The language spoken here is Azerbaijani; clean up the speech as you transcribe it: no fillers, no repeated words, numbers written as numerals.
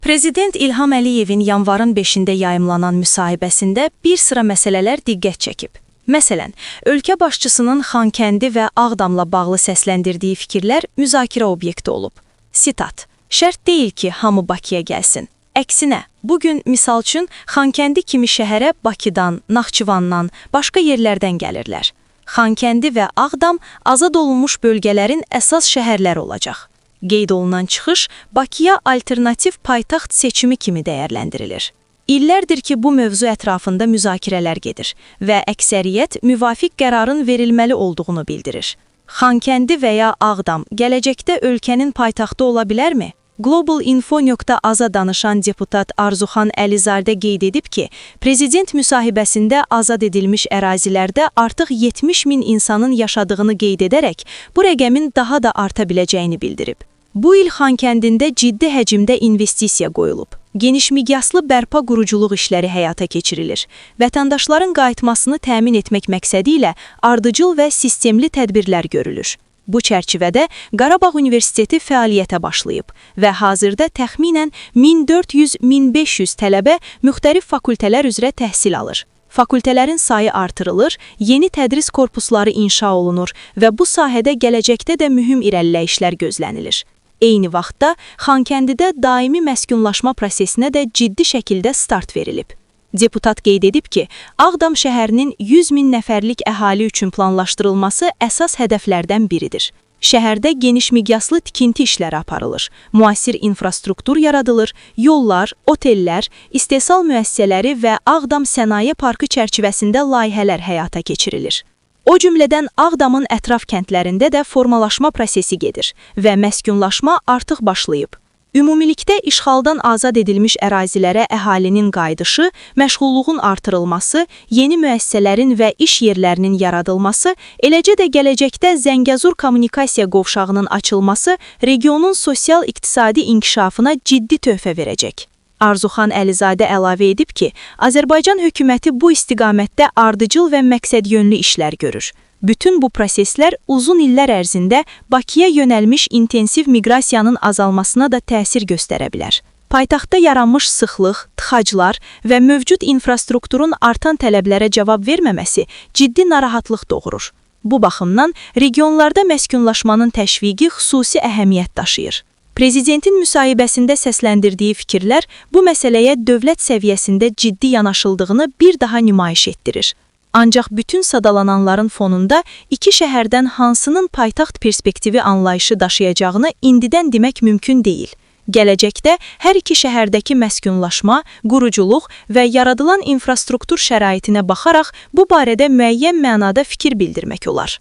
Prezident İlham Əliyevin yanvarın 5-də yayımlanan müsahibəsində bir sıra məsələlər diqqət çəkib. Məsələn, ölkə başçısının Xankəndi və Ağdamla bağlı səsləndirdiyi fikirlər müzakirə obyekti olub. Sitat: "Şərt deyil ki, hamı Bakıya gəlsin. Əksinə, bu gün misal üçün Xankəndi kimi şəhərə Bakıdan, Naxçıvandan, başqa yerlərdən gəlirlər. Xankəndi və Ağdam azad olunmuş bölgələrin əsas şəhərləri olacaq." Qeyd olunan çıxış Bakıya alternativ paytaxt seçimi kimi dəyərləndirilir. İllərdir ki, bu mövzu ətrafında müzakirələr gedir və əksəriyyət müvafiq qərarın verilməli olduğunu bildirir. Xankəndi və ya Ağdam gələcəkdə ölkənin paytaxtı ola bilərmi? Global Info.az-a danışan deputat Arzuxan Əlizadə qeyd edib ki, prezident müsahibəsində azad edilmiş ərazilərdə artıq 70 min insanın yaşadığını qeyd edərək bu rəqəmin daha da arta biləcəyini bildirib. Bu il Xankəndində ciddi həcmdə investisiya qoyulub. Geniş miqyaslı bərpa quruculuq işləri həyata keçirilir. Vətəndaşların qayıtmasını təmin etmək məqsədi ilə ardıcıl və sistemli tədbirlər görülür. Bu çərçivədə Qarabağ Universiteti fəaliyyətə başlayıb və hazırda təxminən 1400-1500 tələbə müxtəlif fakültələr üzrə təhsil alır. Fakültələrin sayı artırılır, yeni tədris korpusları inşa olunur və bu sahədə gələcəkdə də mühüm irəliləyişlər gözlənilir. Eyni vaxtda Xankəndidə daimi məskunlaşma prosesinə də ciddi şəkildə start verilib. Deputat qeyd edib ki, Ağdam şəhərinin 100 min nəfərlik əhali üçün planlaşdırılması əsas hədəflərdən biridir. Şəhərdə geniş miqyaslı tikinti işləri aparılır, müasir infrastruktur yaradılır, yollar, otellər, istehsal müəssisələri və Ağdam Sənaye Parkı çərçivəsində layihələr həyata keçirilir. O cümlədən Ağdamın ətraf kəndlərində də formalaşma prosesi gedir və məskunlaşma artıq başlayıb. Ümumilikdə işğaldan azad edilmiş ərazilərə əhalinin qayıdışı, məşğulluğun artırılması, yeni müəssisələrin və iş yerlərinin yaradılması, eləcə də gələcəkdə Zəngəzur kommunikasiya qovşağının açılması regionun sosial-iqtisadi inkişafına ciddi töhfə verəcək. Arzuxan Əlizadə əlavə edib ki, Azərbaycan hökuməti bu istiqamətdə ardıcıl və məqsədyönlü işlər görür. Bütün bu proseslər uzun illər ərzində Bakıya yönəlmiş intensiv miqrasiyanın azalmasına da təsir göstərə bilər. Paytaxtda yaranmış sıxlıq, tıxaclar və mövcud infrastrukturun artan tələblərə cavab verməməsi ciddi narahatlıq doğurur. Bu baxımdan regionlarda məskunlaşmanın təşviqi xüsusi əhəmiyyət daşıyır. Prezidentin müsahibəsində səsləndirdiyi fikirlər bu məsələyə dövlət səviyyəsində ciddi yanaşıldığını bir daha nümayiş etdirir. Ancaq bütün sadalananların fonunda iki şəhərdən hansının paytaxt perspektivi anlayışı daşıyacağını indidən demək mümkün deyil. Gələcəkdə hər iki şəhərdəki məskunlaşma, quruculuq və yaradılan infrastruktur şəraitinə baxaraq bu barədə müəyyən mənada fikir bildirmək olar.